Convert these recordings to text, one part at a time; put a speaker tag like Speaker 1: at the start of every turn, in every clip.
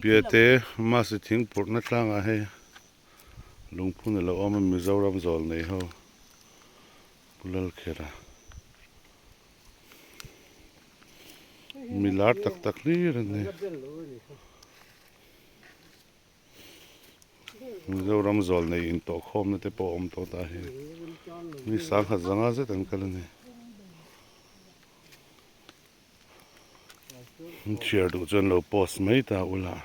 Speaker 1: Biate Masi thingpurhna tlangah hei lungphun a lo awm a Mizoram zawl nei ho Pu Lalkhera mi lar tak tak hlir an ni. Mizoram zawl nei intawh khawmna te pawh a awm tawh ta hi mi sangkhat zanga zet an kal a ni. An chhiar duh chuan lo post mai ta ula.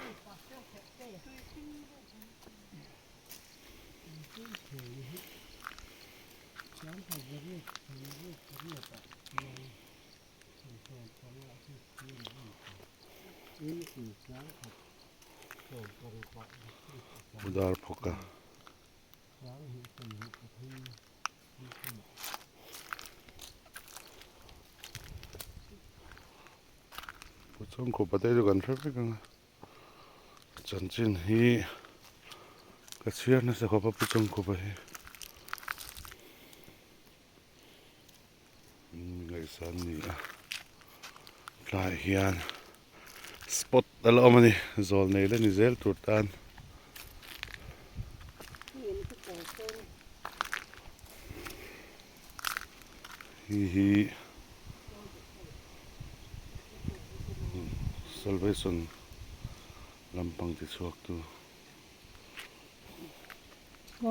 Speaker 1: Dar phawk a. Chhungkaw pate chu kan hre vek ang a chanchin hi ka chhiar nasa khawp a pu chhungkaw hi ngaihsan ni a tlaiah hian spot a la awm a ni zawl nei la ni zel tur tan. Hei hi salvation lampang ti chhuak tu. Pu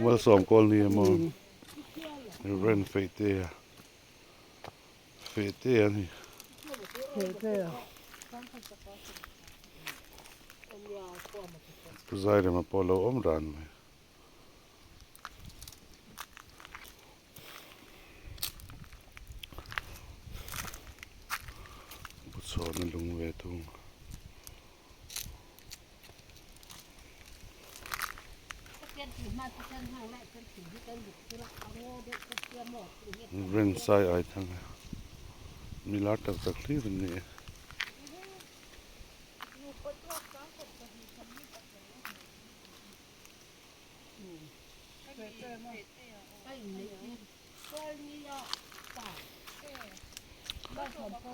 Speaker 1: Malsawm Kawlni emaw Reverend Feihtea Feihtea a ni. Pu Zairema pawh a lo awm ran mai. Pu Chhawna lung ve thung. Rensai ai thang a mi lar tak tak hlir an ni e.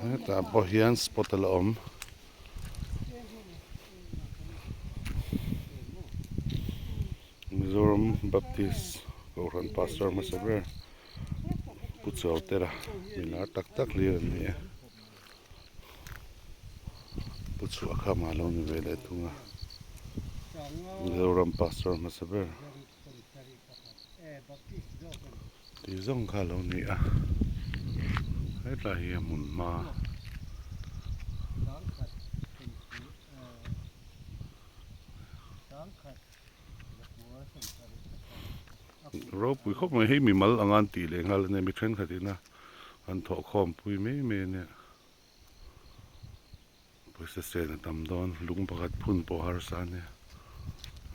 Speaker 1: Hetah pawh hian spot a la awm. Mizoram Baptist Kohhran Pastor hmasa ber Pu Chuautera mi lar tak tak hlir an ni e. Pu chhuah kha mah lo ni ve leh thung a Mizoram Pastor hmasa ber tih zawng kha a lo ni a hetlai hi a hmun hma. Ropui khawp mai hei mimal anga an tih leh nghal a nia mi thenkhat ina an thawh khawm pui mai mai a nia pawisa sen a tam dawn lung pakhat phun pawh harsa a nia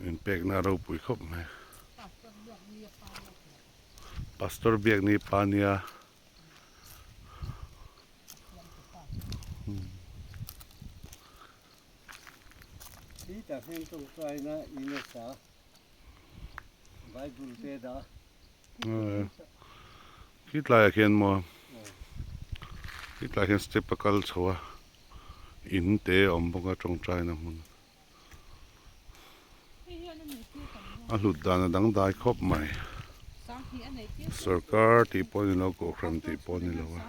Speaker 1: inpekna a ropui khawp mai pastor biakni pa nia. Khi tlaiah khian maw khi tlaiah khian step a kal chho a in te a awm bawk a tawngtaina hmun a hlut dan a dangdai khawp mai sorkar tih pawh a ni lo kohhran tih pawh a ni lo a.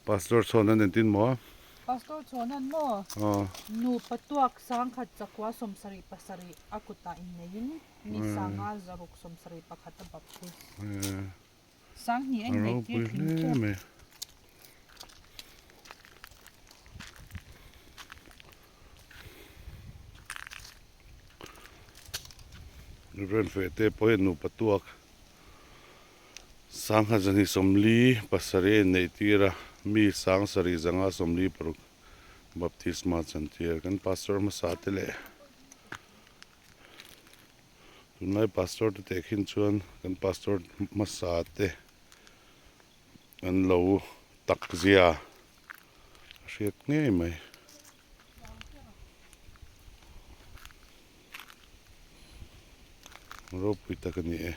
Speaker 1: Pastor chhawn an entin maw?
Speaker 2: Pastor chhawn an maw?
Speaker 1: Aw.
Speaker 2: Nupa tuak sangkhat chakua 77 a kutah inneiin mi sanga zaruk 71 a baptis. Sanghnih a inneih tir tling tep.
Speaker 1: A ropui hle mai. Reverend Fehte pawh hian nupa tuak Sangha zahnih 47 a inneih tir a, mi sang sarih zanga 46 baptisma chantir. Kan pastor hmasa te leh tunlai pastor te teh khin chuan kan pastor hmasa te an lo tak zia a hriat ngei mai. Ropui tak a ni e.